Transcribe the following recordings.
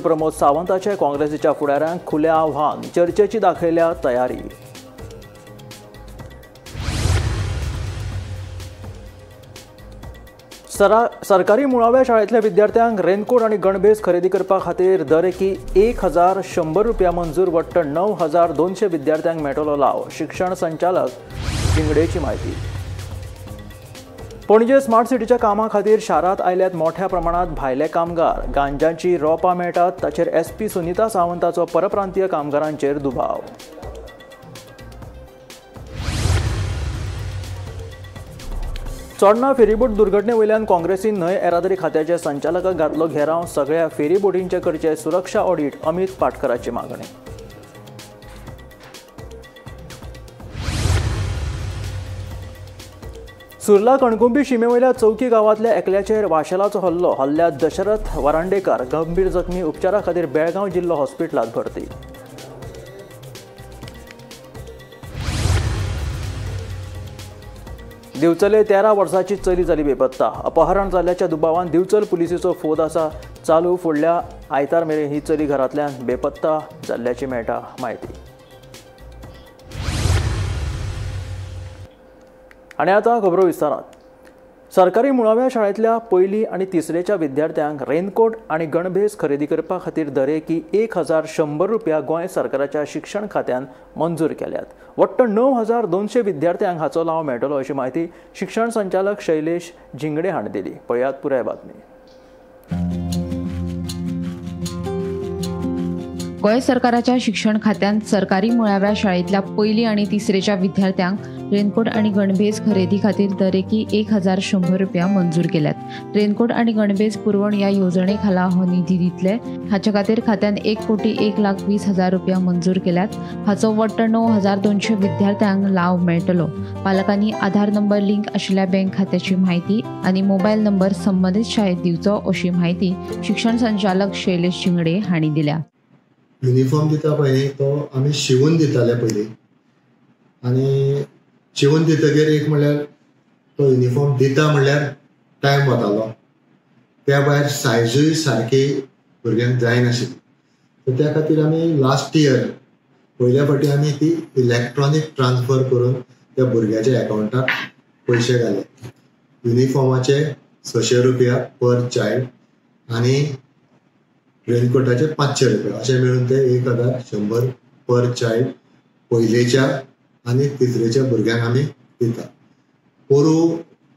प्रमोद सावंताचे काँग्रेसीच्या फुडाऱ्यांक खुलें आव्हान, चर्चेची दाखयल्या तयारी। सरकारी मुळाव्या शाळेंतल्या विद्यार्थ्यांक रेनकोट आनी गणभेस खरेदी करपा खातीर दरेकी 1100 रुपया मंजूर, वट्ट 9200 विद्यार्थ्यांक मेळटलो लाव, शिक्षण संचालक झिंगडेची म्हायती। पणजे स्मार्ट सिटीच्या कामा खातीर शारांत आयल्यात मोठ्या प्रमाणात भायले कामगार, गांजाची रोपां मेळटात ताचेर एसपी सुनीता सावंताचो परप्रांतीय कामगारांचेर दुबाव। चोडणा फेरीबोट दुर्घटने वयल्यान काँग्रेसीन न्हंय येरादारी खात्याचे संचालकाक घातलो घेराव, सगळ्या फेरीबोटींचे करचे सुरक्षा ऑडिट, अमित पाटकराची मागणी। सुर्ला कणकुंबी शिमेवयल्या चौकी गांवांतल्या एकल्याचेर वाशेलाचो हल्लो, हल्ल्यात दशरथ वरांडेकर गंभीर जखमी, उपचारा खातीर बेळगांव जिल्लो हॉस्पिटलांत भरती। दिवचले 13 वर्सांची चली जाली बेपत्ता, अपहरण जाल्ल्याच्या दुबावान दिवचल पुलिसेचो फोद आसा चालू, फुडल्या आयतार मेरेन ही चली घरांतल्यान बेपत्ता जाल्ल्याची मेळटा म्हायती। आनी आतां खबरो विस्तारात। सरकारी मुळाव्या शाळेंतल्या पयली आनी तिसरेच्या विद्यार्थ्यांक रेनकोट आनी गणभेस खरेदी करपा खातीर दरेकी 1100 रुपया गोंय सरकाराच्या शिक्षण खात्यान मंजूर केल्यात। वट्ट 9200 विद्यार्थ्यांक हाचो लाव मेळटलो अशी म्हायती शिक्षण संचालक शैलेश झिंगडे हांणी दिली। पळयात पुराय बातमी। गोंय सरकाराच्या शिक्षण खात्यान सरकारी मुळाव्या शाळेंतल्या पयली आनी तिसरेच्या विद्यार्थ्यांक रेनकोट आनी गणभेस खरेदी खातीर दरेकी 1100 रुपया मंजूर केल्यात। रेनकोट आनी गणभेस पुरवण ह्या येवजणे खाला हो निधी दितले। हाचे खातीर खात्यान 1,01,20,000 रुपया मंजूर केल्यात। हाचो वट्ट 9200 विद्यार्थ्यांक लाव मेळटलो। पालकांनी आधार नंबर लिंक आशिल्ल्या बँक खात्याची म्हायती आनी मोबायल नंबर संबंदीत शाळेत दिवचो अशी म्हायती शिक्षण संचालक शैलेश झिंगडे हांणी दिल्या। युनिफॉर्म दिता पळय तो आमी शिवून दिताले पयलीं, आनी शिवून दितकीर एक म्हणल्यार तो युनिफॉर्म दिता म्हणल्यार टायम वतालो, त्या भायर सायजूय सारकी भुरग्यांक जायनाशिल्ली। सो त्या खातीर आमी लास्ट इयर पयल्या फावटी आमी ती इलेक्ट्रॉनीक ट्रान्सफर करून त्या भुरग्याच्या एकावंटाक पयशे घाले। युनिफॉर्माचे 600 रुपया पर चायल्ड आनी रेनकोटाचे 500 रुपया अशें मेळून ते 1100 पर चायल्ड पयलेच्या आनी तिसरेच्या भुरग्यांक आमी दिता। पोरूं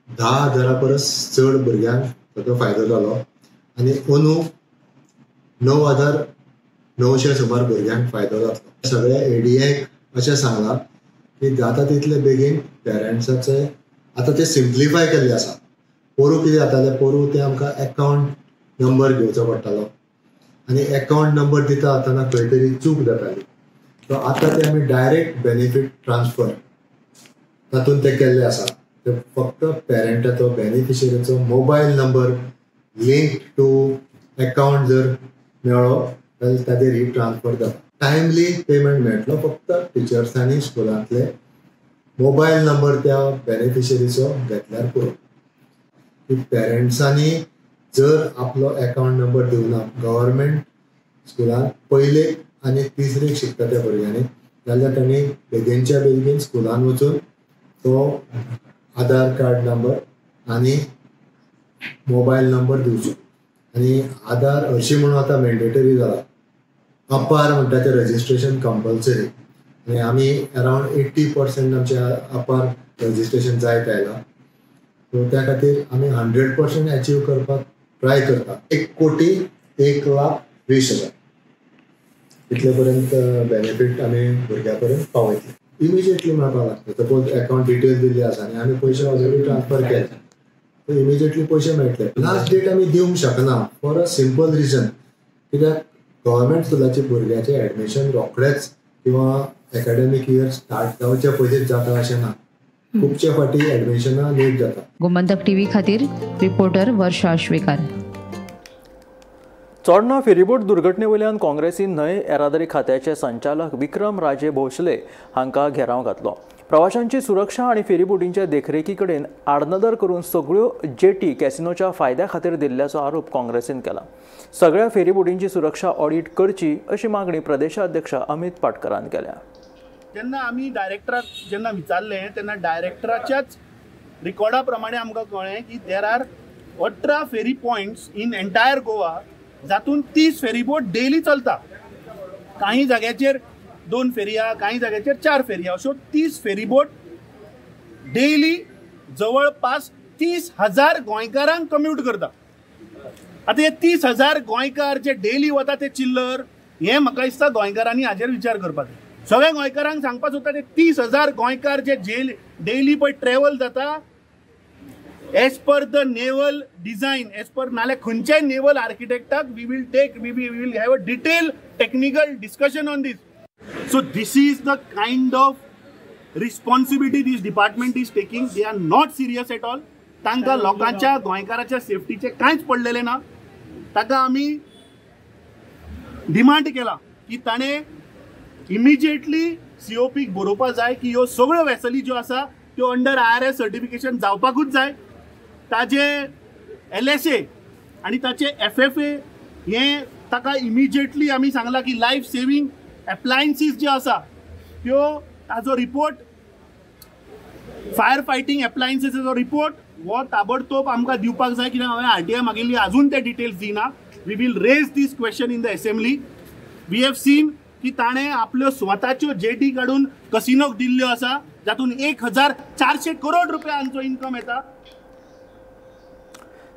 10,000 परस चड भुरग्यांक ताचो फायदो जालो आनी अंदू 9,900 सुमार भुरग्यांक फायदो जातलो। सगळ्या एडीआयक अशें सांगलां की जाता तितले बेगीन पेरंट्साचे आतां ते सिम्प्लिफाय केल्ले आसा। पोरूं कितें जातालें, पोरूं ते आमकां एकावंट नंबर घेवचो पडटालो आनी एकावंट नंबर दिता आसतना खंय तरी चूक जाताली। सो आतां ते आमी डायरेक्ट बेनिफीट ट्रान्सफर तातूंत ते केल्ले आसा। ते फक्त पेरंटाचो बेनिफिशरीचो mobile number link to account जर मेळ्ळो जाल्यार ताजेर ही ट्रान्सफर जाता। टायमली पेमेंट मेळटलो, फक्त टिचर्सांनी स्कुलांतले मोबायल नंबर त्या बेनिफिशरीचो घेतल्यार पुरो। की पेरंट्सांनी जर आपलो एकावंट नंबर दिवना गव्हर्मेंट स्कुलांत पयले आनी तिसरेक शिकता त्या भुरग्यांनी जाल्यार तांणी बेगीनच्या बेगीन स्कुलान वचून तो आधार कार्ड नंबर आनी मोबायल नंबर दिवचो। आनी आधार हरशीं म्हणून आतां मॅन्डेटरी जाला, अपार म्हणटा तें रजिस्ट्रेशन कंपल्सरी आनी आमी अरावंड 80% आमचे अपार रजिस्ट्रेशन जायत आयलां। सो त्या खातीर आमी 100% अचीव करपाक ट्राय करता। 1,01,20,000 इतले पर्यंत बेनिफीट आमी भुरग्यां पर्यंत पावयतले। इमिजिएटली मेळपाक लागता। सपोज एकावंट डिटेल दिल्ली आसा आनी आमी पयशे ऑलरेडी ट्रान्सफर केले सो इमिजिएटली पयशे मेळटले। लास्ट डेट आमी दिवंक शकना फॉर अ सिंपल रिजन, कित्याक गव्हर्मेंट स्कुलाचे भुरग्याचें एडमिशन रोखडेच किंवा एकाडेमीक इयर स्टार्ट जावचे पयलींच जाता अशें ना, खुबशे फावटी एडमिशनां लेट जाता। गोमंतक टीव्ही खातीर रिपोर्टर वर्षा आश्वेकर। चोडणा फेरीबोट दुर्घटने वयल्यान काँग्रेसीन न्हंय येरादारी खात्याचे संचालक विक्रम राजे भोसले हांकां घेराव घातलो। प्रवाशांची सुरक्षा आनी फेरीबोटींच्या देखरेखी कडेन आडनदर करून सगळ्यो जेटी कॅसिनोच्या फायद्या खातीर दिल्ल्याचो आरोप काँग्रेसीन केला. सगळ्या फेरीबोटींची सुरक्षा ऑडिट करची अशी मागणी प्रदेशाध्यक्ष अमित पाटकरान केल्या. जेन्ना आमी डायरेक्टराक जेन्ना विचारलें तेन्ना डायरेक्टराच्याच रिकॉर्डा प्रमाणे आमकां कळ्ळें की there are 18 ferry points in entire Goa, जातून 30 फेरीबोट डेली चलता. काही जाग्याचेर 2 फेरया, काही जाग्याचेर 4 फेरया, अश्यो 30 फेरीबोट डेली जवळपास 30,000 गोंयकारांक कम्यूट करता. आतां हे 30,000 गोंयकार जे डेली वता ते चिल्लर, हें म्हाका दिसता गोंयकारांनी हाजेर विचार करपाक जाय. सगळ्या गोंयकारांक सांगपाक सोदता ते 30,000 गोंयकार जे डेली पळय ट्रॅवल जाता as per the naval design, as per नाल्यार खंयच्याय naval आर्किटेक्टाक we will take, we will have a detail technical discussion on this. So this is the kind of responsibility this department is taking. They are not serious at all. तांकां लोकांच्या गोंयकाराच्या सेफ्टीचें कांयच पडलेलें ना. ताका आमी demand केला की ताणें इमिजिएटली सीओपीक बरोवपा जाय की ह्यो सगळ्यो वेसली ज्यो आसा त्यो अंडर IRS certification जावपाकूच जाय. ताजे LSA आनी ताचे FFA हें ताका इमिजिएटली आमी सांगलां की लायफ सेवींग एप्लायन्सीस ज्यो आसा त्यो ताजो रिपोर्ट, फायर फायटींग एप्लायन्सीसाचो रिपोर्ट हो ताबडतोब आमकां दिवपाक जाय. कित्याक हांवें RTI मागिल्ली, आजून ते डिटेल्स दिना. We will raise this question in the assembly. We have seen की ताणें आपल्यो स्वताच्यो जेटी काडून कसिनोक दिल्ल्यो आसा, जातून 1,400 करोड रुपयांचो इन्कम येता.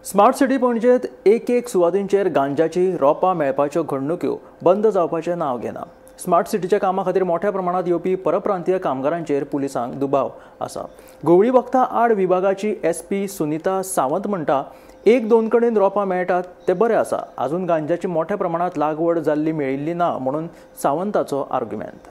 स्मार्ट सिटी पणजेंत एक एक सुवातींचेर गांजाची रोपां मेळपाच्यो घडणुक्यो बंद जावपाचें नांव घेना. स्मार्ट सिटीच्या कामा खातीर मोठ्या प्रमाणात येवपी परप्रांतीय कामगारांचेर पुलिसांक दुबाव आसा. घुंवळी वखदां आड विभागाची SP Sunita Sawant म्हणटा, 1-2 कडेन रोपां मेळटात ते बरें आसा, आजून गांजाची मोठ्या प्रमाणात लागवड जाल्ली मेळिल्ली ना म्हणून सावंताचो आर्ग्युमेंट.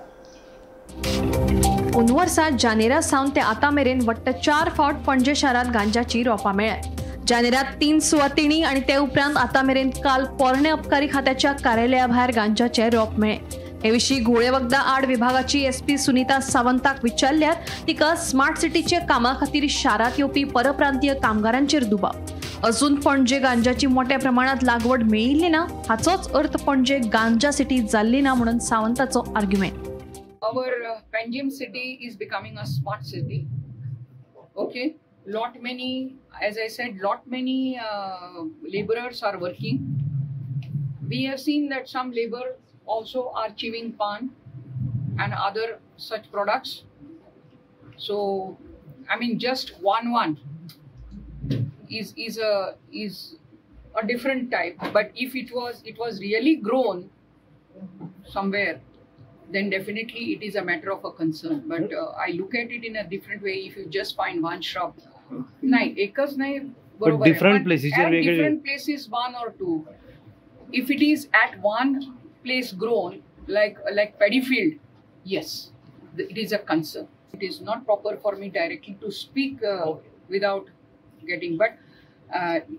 अंदू वर्सा जानेरा सावन ते आतां मेरेन वट्ट 4 फावट पणजे शारांत गांजाची रोपां मेळ्ळ्या. जानेरात 3 सुवातींनी आनी ते उपरांत आतां मेरेन काल पोरणे अबकारी खात्याच्या कार्यालया भायर गांजाचे रोप मेळ्ळे. हे विशीं घुंवळे वखदां आड विभागाची SP Sunita सावंताक विचारल्यार तिका स्मार्ट सिटीच्या कामा खातीर शारांत येवपी परप्रांतीय कामगारांचेर दुबाव. अजून पणजे गांजाची मोठ्या प्रमाणात लागवड मेळिल्ली ना, हाचोच अर्थ पणजे गांजा सिटी जाल्ली ना म्हणून सावंताचो argument. Our Panjim city is becoming a smart city. Okay, lot many, as I said, lot many laborers are working. We have seen that some labor also are chewing pan and other such products. So, I mean, just one is a different type. But if it was really grown somewhere, then definitely it is a matter of a concern. But I look at it in a different way. If you just find one shrub, nahi, ekach nahi, but different places, different places, 1 or 2. If it is at one place grown, like paddy field, yes, it is a concern. It is not proper for me directly to speak without getting, but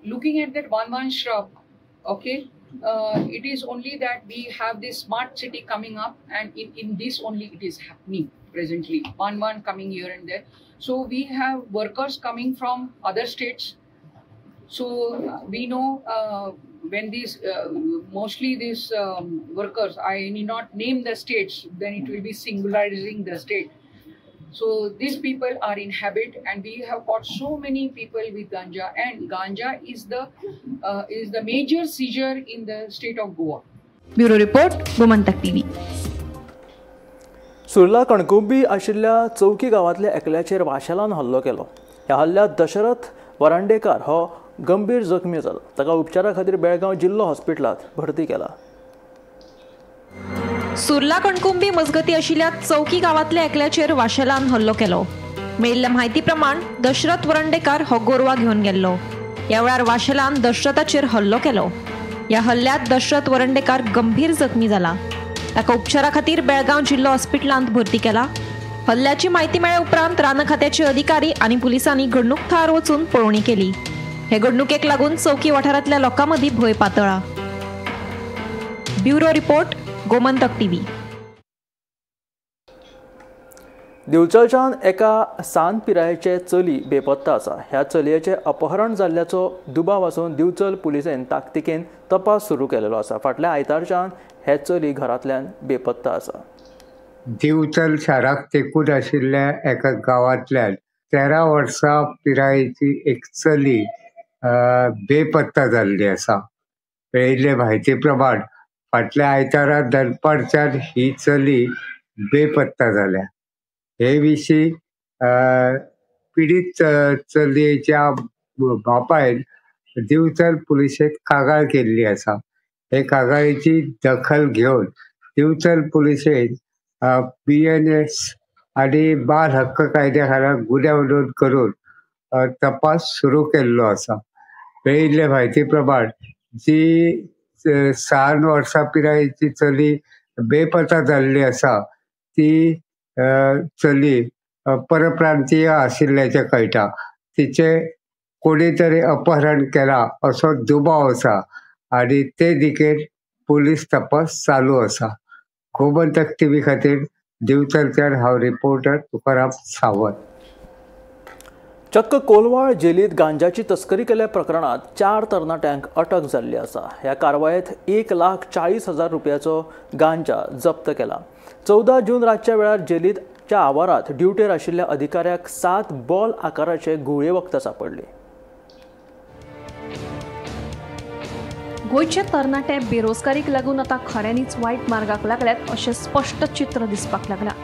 looking at that one shrub, okay, it is only that we have this smart city coming up, and in this only it is happening presently, one coming here and there. So we have workers coming from other states. So we know when these mostly these workers, I need not name the states, then it will be singularizing the state. So these people are in habit, and we have caught so many people with ganja, and ganja is the major seizure in the state of Goa. Bureau report, Gomantak TV. Surla Kankumbi आशिल्ल्या चौकी गांवांतल्या एकल्याचेर वाशेलान हल्लो केलो. ह्या हल्ल्यांत दशरथ वरांडेकार हो गंभीर जखमी जालो. ताका उपचारा खातीर बेळगांव जिल्लो हॉस्पिटलांत भरती केला. सुर्ला कणकुंबी मजगती आशिल्ल्या चौकी गांवांतल्या एकल्याचेर वाशेलान हल्लो केलो. मेळिल्ल्या म्हायती प्रमाण दशरथ वरंडेकार हो गोरवा घेवन गेल्लो. ह्या वेळार वाशेलान दशरथाचेर हल्लो केलो. ह्या हल्ल्यांत दशरथ वरंडेकार गंभीर जखमी जाला. ताका उपचारा खातीर बेळगांव जिल्लो हॉस्पिटलांत भरती केला. हल्ल्याची म्हायती मेळ्ळे उपरांत रान खात्याचे अधिकारी आनी पुलिसांनी घडणूक थळार वचून पळोवणी केली. हे घडणुकेक लागून चौकी वाठारांतल्या लोकां मदीं भंय पातळ्ळा. Bureau report, Gomantak TV. दिवचलच्यान एका सान पिरायेचे चली बेपत्ता आसा. ह्या चलयेचें अपहरण जाल्ल्याचो दुबाव आसून दिवचल पुलिसेन ताकतिकेन तपास सुरू केलेलो आसा. फाटल्या आयतारच्यान हे चली घरांतल्यान बेपत्ता आसा. दिवचल शाराक तेकून आशिल्ल्या एका गांवांतल्यान 13 वर्सां पिरायेची एक चली बेपत्ता जाल्ली आसा. मेळिल्ले म्हायती प्रमाण फाटल्या आयतारा दनपारच्यान ही चली बेपत्ता जाल्या. हे विशीं पिडीत चलयेच्या बापायन दिवचल पुलिशेंत कागाळ केल्ली आसा. हे कागाळीची दखल घेवन दिवचल पुलिशेन BNS आनी बाल हक्क कायद्या खाला गुन्यांव नोंद करून तपास सुरू केल्लो आसा. मेळिल्ले म्हायती प्रमाण जी 6 वर्सां पिरायेची चली बेपत्ता जाल्ली आसा ती चली परप्रांतीय आशिल्ल्याचें कळटा. तिचें कोणी तरी अपहरण केलां असो दुबाव आसा आनी ते दिकेन पुलीस तपास चालू आसा. गोमंतक टीव्ही खातीर दिवचलच्यान हांव रिपोर्टर तुकाराम सावंत. चक्क कोलवाळ जेलीत गांजाची तस्करी केल्ल्या प्रकरणात 4 तरणाट्यांक अटक जाल्ली आसा. ह्या कारवायेत 1,40,000 रुपयाचो गांजा जप्त केला. 14 जून रातच्या वेळार जेलीच्या आवारात ड्युटेर आशिल्ल्या अधिकाऱ्याक 7 बॉल आकाराचे घुंवळे वखदां सापडली. गोंयचे तरणाटे बेरोजगारीक लागून आतां खऱ्यांनीच वायट मार्गाक लागल्यात अशें स्पश्ट चित्र दिसपाक लागलां.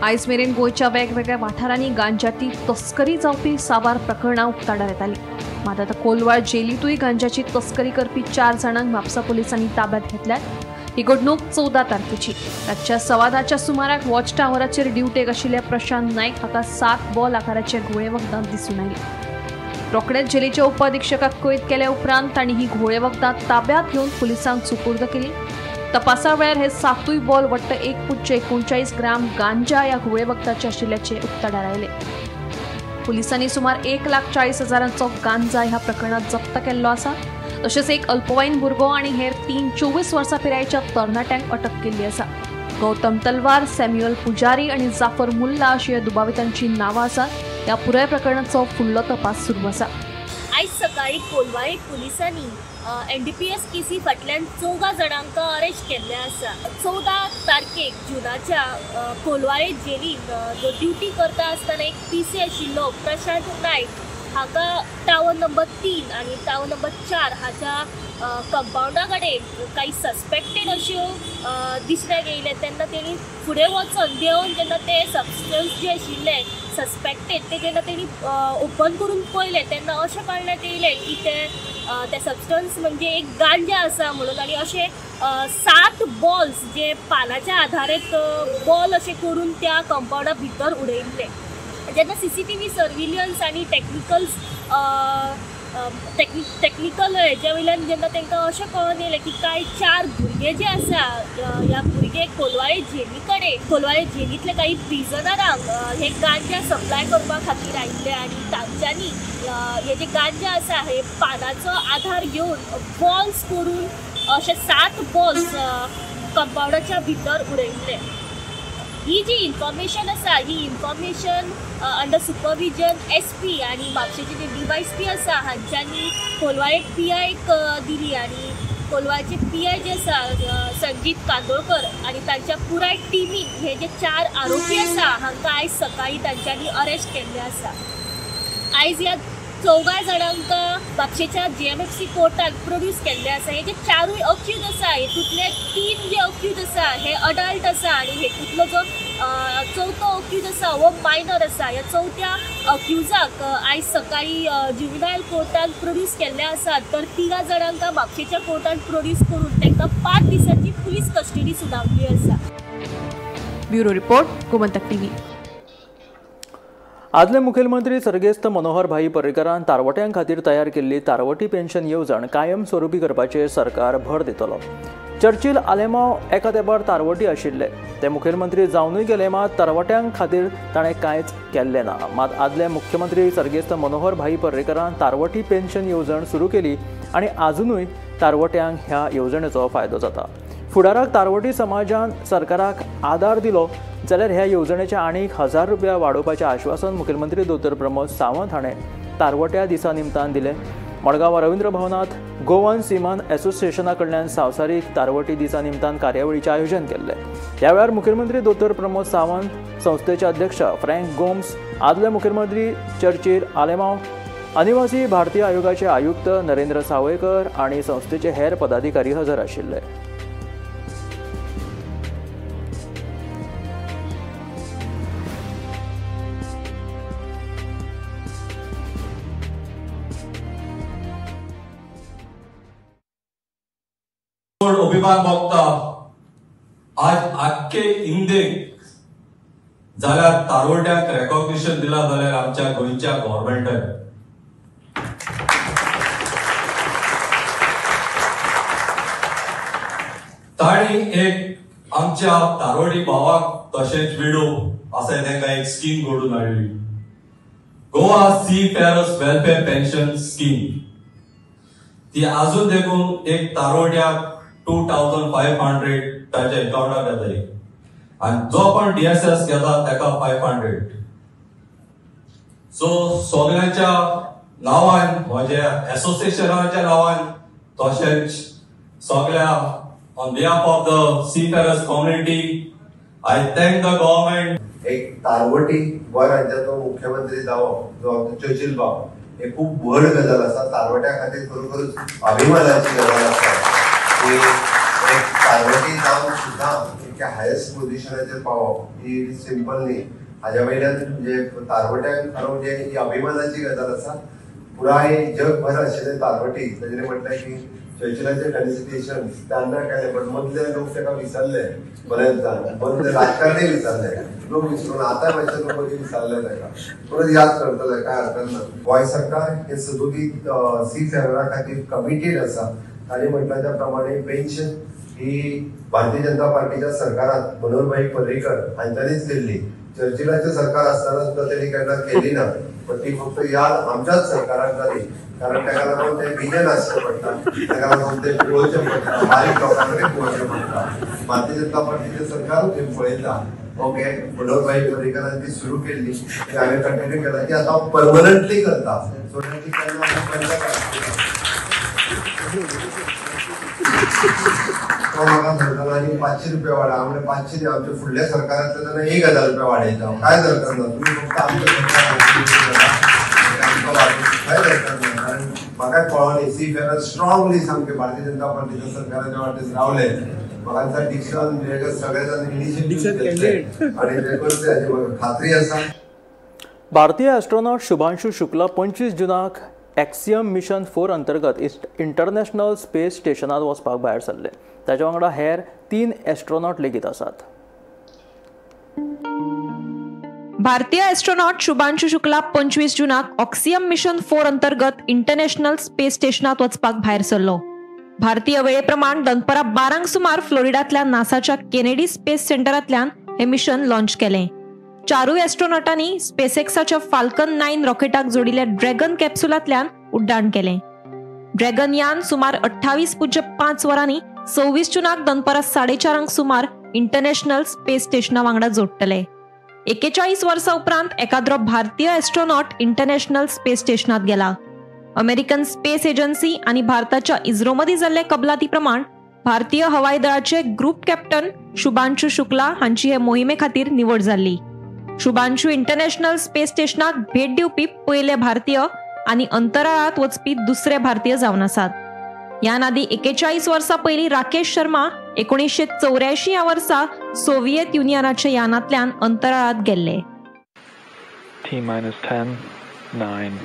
आयज मेरेन गोंयच्या वेगवेगळ्या वाठारांनी गांजाची तस्करी जावपी साबार प्रकरणां उक्ताडार येतालीं. मात आतां कोलवाळ जेलींतूय गांजाची तस्करी करपी 4 जाणांक म्हापसा पुलिसांनी ताब्यांत घेतल्यात. ही घडणूक 14 तारखेची. रातच्या 10:15च्या सुमाराक वॉच टावराचेर ड्युटेक आशिल्ल्या प्रशांत नायक हाका 7 बॉल आकाराचे घुंवळे वखदां दिसून आयली. रोखडेच जेलीच्या उपअधिक्षकाक कळीत केल्या उपरांत तांणी ही घुंवळे वखदां ताब्यांत घेवन पुलिसांक सुपूर्द केली. तपासा वेळार हे 7 बॉल वट्ट 1.39 ग्राम गांजा ह्या घुंवळे वखदाचे आशिल्ल्याचे उक्ताडार आयले. पुलिसांनी सुमार 1,40,000चो गांजा ह्या प्रकरणात जप्त केल्लो आसा. तशेंच एक अल्पवयीन भुरगो आनी हेर 3 24 वर्सां पिरायेच्या तरणाट्यांक अटक केल्ली आसा. गौतम तलवार, सॅम्युअल पुजारी आनी जाफर मुल्ला अशी ह्या दुबावितांची नांवां आसात. ह्या पुराय प्रकरणाचो फुडलो तपास सुरू आसा. आयज सकाळी कोलवाळे पुलिसांनी NDPS केसी फाटल्यान 14 जाणांक अरेस्ट केल्ले आसा. 14 तारखेक जुनाच्या कोलवाळे जेलीन जो ड्युटी करता आसतना एक PC आशिल्लो प्रशांत नायक हाका टावर नंबर 3 आनी टावर नंबर 4 हाच्या कंपावंडा कडेन काही सस्पेक्टेड अश्यो दिसण्याक येयले. तेन्ना तेणी फुडें वचोन देंवन जेन्ना ते सबस्टन्स जे आशिल्ले सस्पेक्टेड ते जेन्ना तेणी ओपन करून पळयलें तेन्ना अशें कळण्यात येयलें की ते सबस्टन्स म्हणजे एक गांजा आसा म्हणून. आनी अशे 7 बॉल्स जे पानाच्या आधारीत बॉल अशे करून त्या कंपावंडा भितर उडयल्ले. जेन्ना CCTV सर्विलियन्स आनी टेक्निकल हेच्या वयल्यान जेन्ना तांकां अशें कळोन येयलें की कांय 4 भुरगे जे आसा ह्या भुरगे कोलवाळे जेली कडेन कोलवाळे जेलींतले काही प्रिजनरांक हे गांजा सप्लाय करपा खातीर आयिल्ले आनी तांच्यांनी हे जे गांजा आसा हे पानाचो आधार घेवन बॉल्स करून अशे 7 बॉल्स कंपावंडाच्या भितर उडयल्ले. ही जी इन्फॉर्मेशन आसा ही इन्फॉर्मेशन अंडर सुपरविजन SP आनी म्हापशेचे जे DYSP आसा हांच्यांनी कोलवाळे PIक दिली आनी कोलवाळचे PI जे आसा संजीत कांदोळकर आनी तांच्या पुराय टिमीन हे जे 4 आरोपी आसा हांकां आयज सकाळी तांच्यांनी अरेस्ट केल्ले आसा. आयज ह्या 4 जाणांक म्हापशेच्या JMFC कोर्टाक प्रोड्यूस केल्ले आसा. हे जे 4 अक्यूज आसा हेतूंतले 3 जे अक्यूज आसा हे अडल्ट आसा आनी हेतूंतलो जो चवथो अक्यूज आसा हो मायनर आसा. ह्या चवथ्या अक्युजाक आयज सकाळी जुविनायल कोर्टान प्रोड्यूस केल्ले आसा. तर 3 जाणांक म्हापशेच्या कोर्टान प्रोड्यूस करून तांकां 5 दिसांची पुलीस कस्टडी सुनावली आसा. Bureau report, Gomantak TV. आदले मुखेलमंत्री सर्गेस्त मनोहर भाई पर्रीकरान तारवट्यां खातीर तयार केल्ली तारवटी पेन्शन येवजण कायमस्वरूपी करपाचेर सरकार भर दितलो. चर्चिल आलेमाव एका तेंपार तारवटी आशिल्ले, ते मुखेलमंत्री जावनूय गेले, मात तरवट्यां खातीर ताणें कांयच केल्लें ना. मात आदले मुख्यमंत्री सर्गेस्त मनोहर भाई पर्रीकरान तारवटी पेन्शन येवजण सुरू केली आनी आजुनूय तारवट्यांक ह्या येवजणेचो फायदो जाता. फुडाराक तारवटी समाजान सरकाराक आदार दिलो जाल्यार ह्या येवजणेचे आनीक 1000 रुपया वाडोवपाचें आश्वासन मुखेलमंत्री दोतोर प्रमोद सावंत हाणें तारवट्या दिसा निमतान दिलें। मडगांव रवींद्र भवनांत गोवन सीमन एसोसिएशना कडल्यान संवसारीक तारवटी दिसा निमतान कार्यावळीचें आयोजन केल्लें। ह्या वेळार मुखेलमंत्री दोतोर प्रमोद सावंत, संस्थेचे अध्यक्ष फ्रँक गोम्स, आदले मुखेलमंत्री चर्चिल आलेमाव, अनिवासी भारतीय आयोगाचे आयुक्त नरेंद्र सावयकर आनी संस्थेचे हेर पदाधिकारी हजर आशिल्ले। अभिमान भोगता आज आख्खे इंदेक जाल्यार तारवट्यांक रेकॉग्निशन दिला जाल्यार आमच्या गोंयच्या गव्हर्मेंटान। तांणी एक आमच्या तारवटी भावाक तशेंच विडो अशें तांकां एक स्कीम घडून हाडली, Goa seafarers welfare pension scheme. ती आजून देखून एक तारवट्याक 2500 ताच्या अकाउंटार येताली आनी जो पण डीएसएस घेता ताका 500। सो सगळ्यांच्या नांवान, म्हज्या एसोसिएशनाच्या नांवान, तशेंच सगळ्या on behalf of the seafarers community I thank the government. एक तारवटी गोंय राज्याचो मुख्यमंत्री जावप जो आमचो चर्चिल बाब हे खूब व्हड गजाल आसा। तारवट्या खातीर खरोखरच अभिमानाची गजाल आसा की एक तारवटी जावन सुद्दां एका हायस्ट पोझिशनाचेर पावप ही सिंपल न्ही। हाज्या वयल्यान म्हणजे तारवट्यांक खरो म्हणजे ही अभिमानाची गजाल आसा। पुराय जगभर आशिल्ले तारवटी ताजेर म्हटलें की चर्चिलाचे फेलिसिटेशन त्यांना केलें, पण मदले लोक ताका विसरले बरेच जाण, मदले राजकारणी विसरले, लोक विसरून आतां मातशे लोक विसरले ताका, परत याद करतले, काय हरकत ना। गोंय सरकार हे सदोदीत सी फेररा खातीर कमिटेड आसा। तांणी म्हटलां त्या प्रमाणे पेन्शन ही भारतीय जनता पार्टीच्या सरकारात मनोहरभाई पर्रीकर हांच्यांनीच केल्ली। चर्चिलाचें सरकार आसतना सुद्दां तेणी केन्ना केली ना, पण ती फक्त याद आमच्याच सरकाराक जाली, कारण ताका लागून ते विजन आसचें पडटा, ताका लागून ते पळोवचें पडटा, बारीक लोकां कडेन पळोवचें पडटा। भारतीय जनता पार्टीचें सरकार तें पळयता। ओके, मनोहरभाई पर्रीकरान ती सुरू केल्ली, ती हांवें कंटिन्यू केला, ती आतां हांव परमनंटली करता। सो ती केन्ना तो म्हाका सांगतालो आनी 500 रुपया वाडा, म्हणजे 500 आमच्या फुडल्या सरकारांतले जाल्यार 1000 रुपया वाडयता, काय हरकत ना, तुमी फक्त आमच्या सरकार काय हरकत ना। कारण म्हाका कळ्ळो न्ही, सी फेरर स्ट्रॉंगली सामके भारतीय जनता पार्टीच्या सरकाराच्या वाटेन रावले। म्हाका डिक्शन सगळे जाण इनिशिएटीव घेतले आनी ते करतले हाची म्हाका खात्री आसा। भारतीय एस्ट्रोनॉट शुभांशु शुक्ला 25 जुनाक एक्सियम मिशन 4 अंतर्गत इंटरनॅशनल स्पेस स्टेशनात वचपाक भायर सरले। ताच्या वांगडा हेर 3 एस्ट्रोनॉट लेगीत आसात। भारतीय एस्ट्रोनॉट शुभांशु शुक्ला 25 जुनाक ऑक्सियम मिशन 4 अंतर्गत इंटरनॅशनल स्पेस स्टेशनात वचपाक भायर सरलो। भारतीय वेळेप्रमाण दनपरां 12 सुमार फ्लोरिडांतल्या नासाच्या केनेडी स्पेस सेंटरांतल्यान हे मिशन लॉन्च केलें। चारूय एस्ट्रोनॉटांनी स्पेसएक्साच्या फाल्कन 9 रॉकेटाक जोडिल्ल्या ड्रॅगन कॅप्सुलांतल्यान उड्डाण केलें। ड्रॅगन यान सुमार 28.5 वरांनी 26 जुनाक दनपरां 4:30 सुमार इंटरनॅशनल स्पेस स्टेशना वांगडा जोडटले। 41 वर्सां उपरांत एकाद्रो भारतीय एस्ट्रोनॉट इंटरनॅशनल स्पेस स्टेशनात गेला। अमेरिकन स्पेस एजन्सी आनी भारताच्या इस्रो मदीं जाल्ले कबलाती प्रमाण भारतीय हवाई दळाचे ग्रुप कॅप्टन शुभांशु शुक्ला हांची हे मोहिमे खातीर निवड जाल्ली। शुभांशु इंटरनॅशनल स्पेस स्टेशनाक भेट दिवपी पयले भारतीय आनी अंतराळांत वचपी दुसरे भारतीय जावन आसात। ह्यान आदीं 41 वर्सां पयलीं राकेश शर्मा 1984 ह्या वर्सा सोव्हिएत युनियनाच्या यानांतल्यान अंतराळांत गेल्ले। T-minus 10, 9,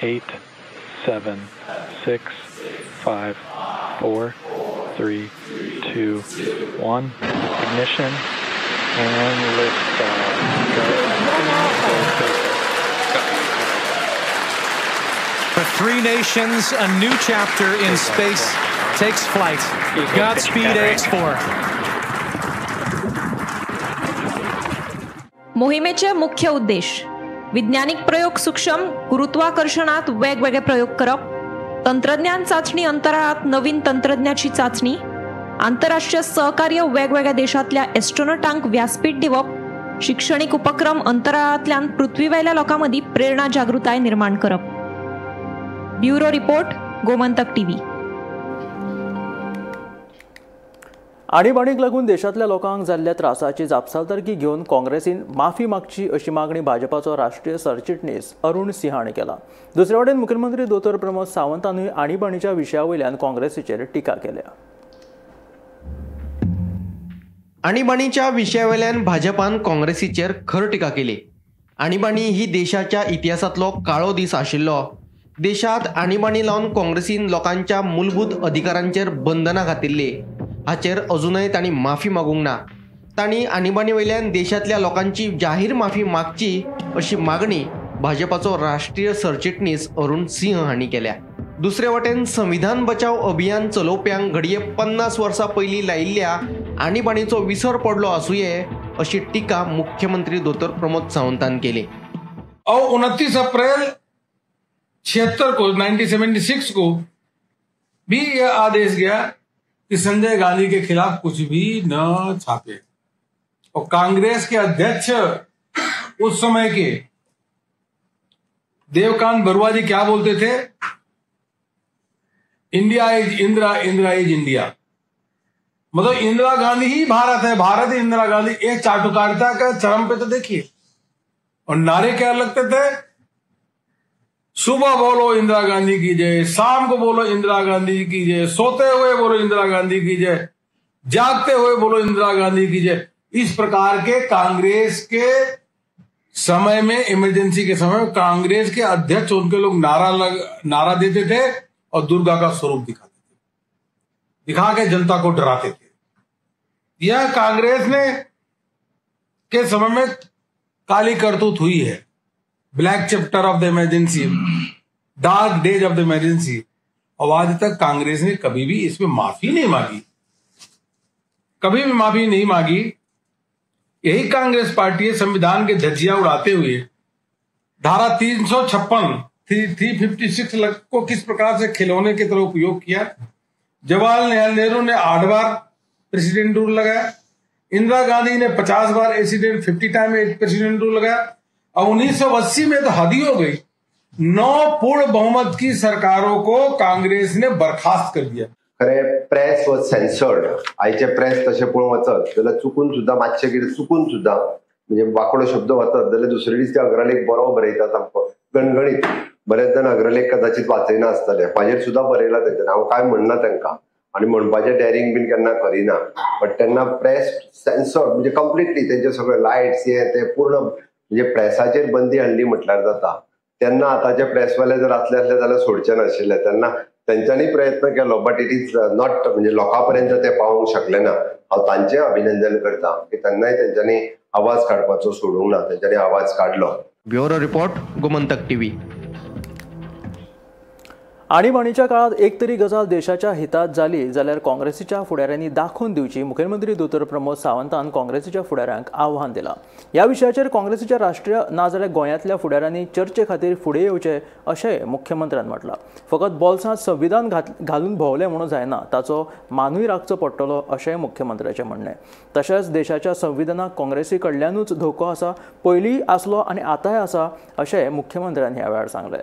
8, 7, 6, 5, 4, 3, 2, 1, ignition and liftoff. For three nations, a new chapter in space takes flight. Godspeed AX4. मोहिमेचे मुख्य उद्देश वैज्ञानिक प्रयोग सूक्ष्म गुरुत्वाकर्षणात वेगवेगळे प्रयोग करप, तंत्रज्ञान चाचणी अंतराळात नवीन तंत्रज्ञाची चाचणी, आंतरराष्ट्रीय सहकार्य वेगवेगळ्या देशांतल्या एस्ट्रोनॉटांक व्यासपीठ दिवप शिक्षणीक उपक्रम अंतराळांतल्यान पृथ्वीवेल्या लोकां मदीं प्रेरणा जागृताय निर्माण करप. Bureau report, Gomantak TV. आणीबाणीक लागून देशांतल्या लोकांक जाल्ल्या त्रासाची जापसालदारकी घेवन काँग्रेसीन माफी मागची अशी मागणी भाजपाचो राष्ट्रीय सरचिटणीस अरुण सिंह हांणी केला. दुसरे वटेन मुख्यमंत्री दोतोर प्रमोद सावंतानूय आणीबाणीच्या विशया वयल्यान काँग्रेसीचेर टिका केल्या. आणीबाणीच्या विशया वयल्यान भाजपान काँग्रेसीचेर खर टिका केली. आणीबाणी ही देशाच्या इतिहासांतलो काळो दीस आशिल्लो. देशांत आणीबाणी लावन काँग्रेसीन लोकांच्या मूलभूत अधिकारांचेर बंधनां घातिल्लीं. हाचेर अजूनय तांणी माफी मागूंक ना. तांणी आणीबाणी वयल्यान देशांतल्या लोकांची जाहीर माफी मागची अशी मागणी भाजपाचो राष्ट्रीय सरचिटणीस अरुण सिंह हांणी केल्या. दुसरे वटेन संविधान बचाव अभियान चलोवप्यांक घडये 50 वर्सां पयलीं लायिल्ल्या आणीबाणीचो विसर पडलो आसुये अशी टिका मुख्यमंत्री दोतोर प्रमोद सावंतान केली. और 29 अप्रैल 76 को 1976 को भी यह आदेश गया कि संजय गांधी के खिलाफ कुछ भी न छापे। और कांग्रेस के अध्यक्ष उस समय के देवकांत बरुआ जी क्या बोलते थे? India is Indira, Indira is India. मतलब इंदिरा गांधी ही भारत है, भारत ही इंदिरा गांधी। एक चाटुकारिता का चरम पे तो देखिए। और नारे क्या लगते थे? सुबह बोलो इंदिरा गांधी की जय, शाम को बोलो इंदिरा गांधी की जय, सोते हुए बोलो इंदिरा गांधी की जय, जागते हुए बोलो इंदिरा गांधी की जय। इस प्रकार के कांग्रेस के समय में, इमरजेंसी के समय में कांग्रेस के अध्यक्ष उनके लोग नारा देते थे और दुर्गा का स्वरूप दिखाते थे, दिखा के जनता को डराते थे। यह कांग्रेस ने के समय में काली करतूत हुई है। Black chapter of the emergency, dark days of the emergency. और आज तक कांग्रेस ने कभी भी इसमें माफी नहीं मांगी, कभी भी माफी नहीं मांगी। यही कांग्रेस पार्टी है संविधान के धज्जियां उड़ाते हुए धारा 356 356 को किस प्रकार से खिलौने की तरह उपयोग किया। जवाहरलाल नेहरू ने 8 बार प्रेसिडेंट रूल लगाया, इंदिरा गांधी ने 50 बार 50 टाइम प्रेसिडेंट रूल लगाया। और 1980 में तो हद ही हो गई, 9 पूर्ण बहुमत की सरकारों को कांग्रेस ने बर्खास्त कर दिया। खरें प्रेस वॉज सेन्सर्ड. आयचे प्रेस तशें पळोवंक वचत जाल्यार चुकून सुद्दां मातशें कितें चुकून सुद्दां म्हणजे वांकडो शब्द वचत जाल्यार दुसरे दीस ते अग्रलेख बरो बरयता सामको गणगणीत. बरेच जाण अग्रलेख कदाचित वाचयना आसतले, म्हाजेर सुद्दां बरयला तेंच्यानी. हांव कांय म्हणना तांकां आनी म्हणपाचें डॅरिंग बीन केन्ना करिना, बट तेन्ना प्रेस सेन्सर्ड म्हणजे कंप्लिटली तेंचे सगळे लायट्स हे ते पूर्ण म्हणजे प्रेसाचेर बंदी हाडली म्हटल्यार जाता. तेन्ना आतांचे प्रेसवाले जर आसले आसले जाल्यार सोडचे नाशिल्ले. तेन्ना तेंच्यांनी प्रयत्न केलो, बट it is not म्हणजे लोकां पर्यंत ते पावोवंक शकले ना. हांव तांचें अभिनंदन करता की तेन्नाय तेंच्यांनी आवाज काडपाचो सोडूंक ना, तेंच्यांनी आवाज काडलो. Bureau report, Gomantak TV. आणीबाणीच्या काळात एक तरी गजाल देशाच्या हितात जाली जाल्यार काँग्रेसीच्या फुडाऱ्यांनी दाखोवन दिवची, मुखेलमंत्री दोतोर प्रमोद सावंतान काँग्रेसीच्या फुडाऱ्यांक आव्हान दिलां. ह्या विशयाचेर काँग्रेसीच्या राष्ट्रीय नाजाल्यार गोंयांतल्या फुडाऱ्यांनी चर्चे खातीर फुडें येवचें अशें मुख्यमंत्र्यान म्हटलां. फकत बोल्सांत संविधान घालून भोंवलें म्हणून जायना, ताचो मानूय राखचो पडटलो अशें मुख्यमंत्र्याचें म्हणणें. तशेंच देशाच्या संविधानाक काँग्रेसी कडल्यानूच धोको आसा, पयलीं आसलो आनी आतांय आसा अशें मुख्यमंत्र्यान ह्या वेळार सांगलें.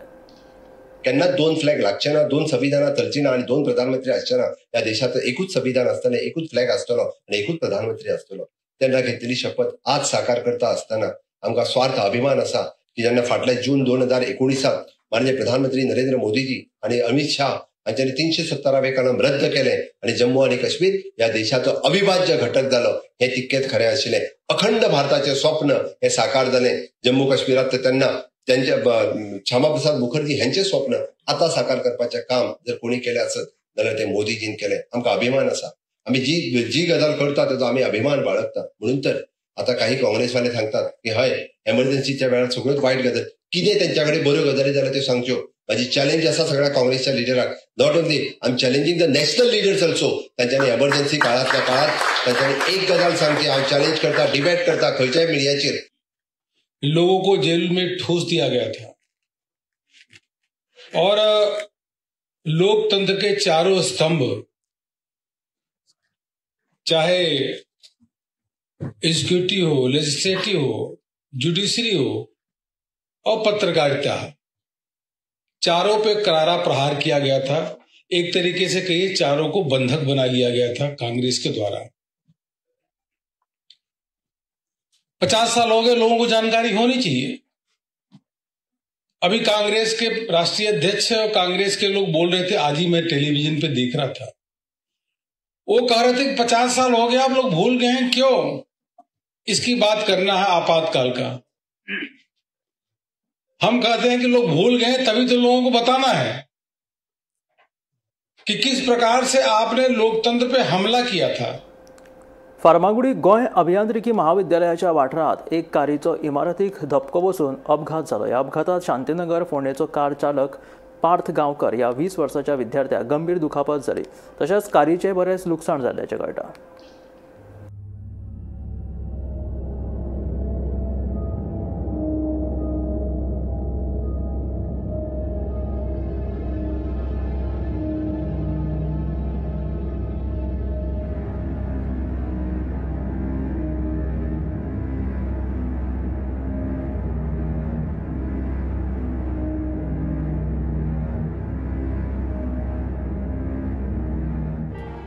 केन्नाच 2 फ्लॅग लागचे ना, 2 संविधानां चलची ना आनी 2 प्रधानमंत्री आसचे ना. ह्या देशांत एकूच संविधान आसतलें, एकूच फ्लॅग आसतलो आनी एकूच प्रधानमंत्री आसतलो. तेन्ना घेतलेली शपथ आज साकार करता आसतना आमकां स्वार्थ अभिमान आसा की जेन्ना फाटल्या जून 2019 माननीय प्रधानमंत्री नरेंद्र मोदीजी आनी अमित शाह हांच्यांनी 370वें कलम रद्द केलें आनी जम्मू आनी काश्मीर ह्या देशाचो अविभाज्य घटक जालो, हें तितकेंच खरें आशिल्लें. अखंड भारताचें स्वप्न हें साकार जालें. जम्मू काश्मीरांत तेन्ना त्यांच्या श्यामाप्रसाद मुखर्जी हेंचें स्वप्न आतां साकार करपाचें काम जर कोणी केलें आसत जाल्यार तें मोदीजीन केलें. आमकां अभिमान आसा, आमी जी जी गजाल करता तेजो आमी अभिमान बाळगता. म्हणून तर आतां काही काँग्रेसवाले सांगतात की हय एमर्जन्सीच्या वेळार सगळ्योच वायट गजाल कितें तेंच्या कडेन बऱ्यो गजाली जाल्यार त्यो सांगच्यो. म्हाजी चॅलेंज आसा सगळ्या काँग्रेसच्या लिडराक, not only I am challenging the national leaders also. तांच्यांनी एमर्जन्सी काळांतल्या काळांत तांच्यांनी एक गजाल सांगची, हांव चॅलेंज करता, डिबेट करता खंयच्याय मिडियाचेर. लोगों को जेल में ठूस दिया गया था और लोकतंत्र के चारों स्तंभ, चाहे एग्जीक्यूटिव हो, लेजिस्लेटिव हो, जुडिशरी हो और पत्रकारिता, चारों पे करारा प्रहार किया गया था। एक तरीके से कहिए चारों को बंधक बना लिया गया था कांग्रेस के द्वारा। 50 साल हो गए, लोगों को जानकारी होनी चाहिए। अभी कांग्रेस के राष्ट्रीय अध्यक्ष और कांग्रेस के लोग बोल रहे थे, आज ही मैं टेलीविजन पे देख रहा था, वो कह रहे थे कि 50 साल हो गए, आप लोग भूल गए हैं क्यों इसकी बात करना है आपातकाल का। हम कहते हैं कि लोग भूल गए तभी तो लोगों को बताना है कि किस प्रकार से आपने लोकतंत्र पे हमला किया था। फार्मागुडी गोंय अभियांत्रिकी महाविद्यालयाच्या वाठारांत एक कारीचो इमारतीक धपको बसून अपघात जालो। ह्या अपघातात शांतीनगर फोंडेचो कार चालक पार्थ गांवकर ह्या 20 वर्साच्या विद्यार्थ्याक गंभीर दुखापत जाली। तशेंच कारीचें बरेंच लुकसाण जाल्ल्याचें कळटा।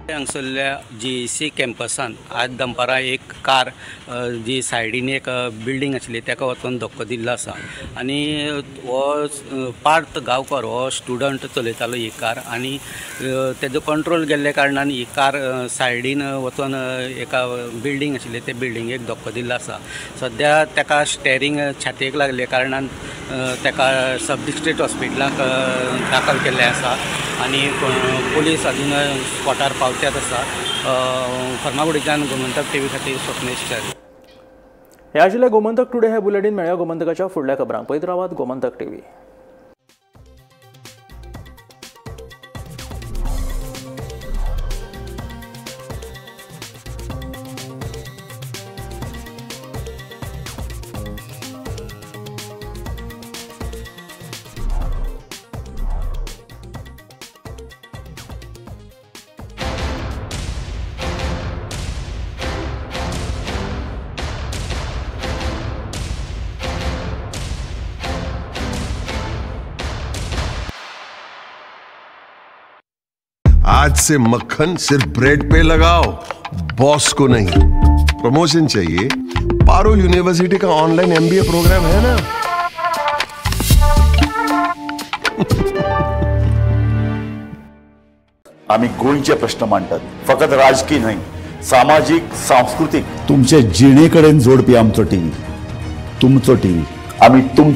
हांगसरल्या जीईसी कॅम्पसान आज दनपारां एक कार जी सायडीन एक बिल्डींग आशिल्ली ताका वचून धक्को दिल्लो आसा आनी हो पार्थ गांवकर हो स्टुडंट चलयतालो ही कार आनी तेजो कंट्रोल गेल्ल्या कारणान ही कार सायडीन वचून एका बिल्डींग आशिल्ली ते बिल्डिंगेक धक्को दिल्लो आसा। सद्या ताका स्टेरींग छातयेक लागले कारणान ताका सब डिस्ट्रिक्ट हॉस्पिटलाक दाखल केल्लें आसा आनी पुलीस अजून स्पॉटार पावत्यात आसा। फर्मागुडीच्यान गोमंतक टीव्ही खातीर स्वप्नेश च्यारी। हे आशिल्लें गोमंतक टुडे हे बुलेटीन। मेळया गोमंतकाच्या फुडल्या खबरांक। पळयत रावात गोमंतक टीव्ही। आज से मक्खन सिर्फ ब्रेड पे लगाओ, बॉस को नहीं। प्रमोशन चाहिए? पारुल यूनिवर्सिटी का ऑनलाइन एमबीए प्रोग्राम है ना। आम्ही गोंयचे प्रश्न मांडतात, फकत राजकीय न्हय, सामाजीक, सांस्कृतिक। तुमचे जिणेकडेन जोडपी आमचो टीव्ही, तुमचो टीव्ही, आम्ही तुमचे।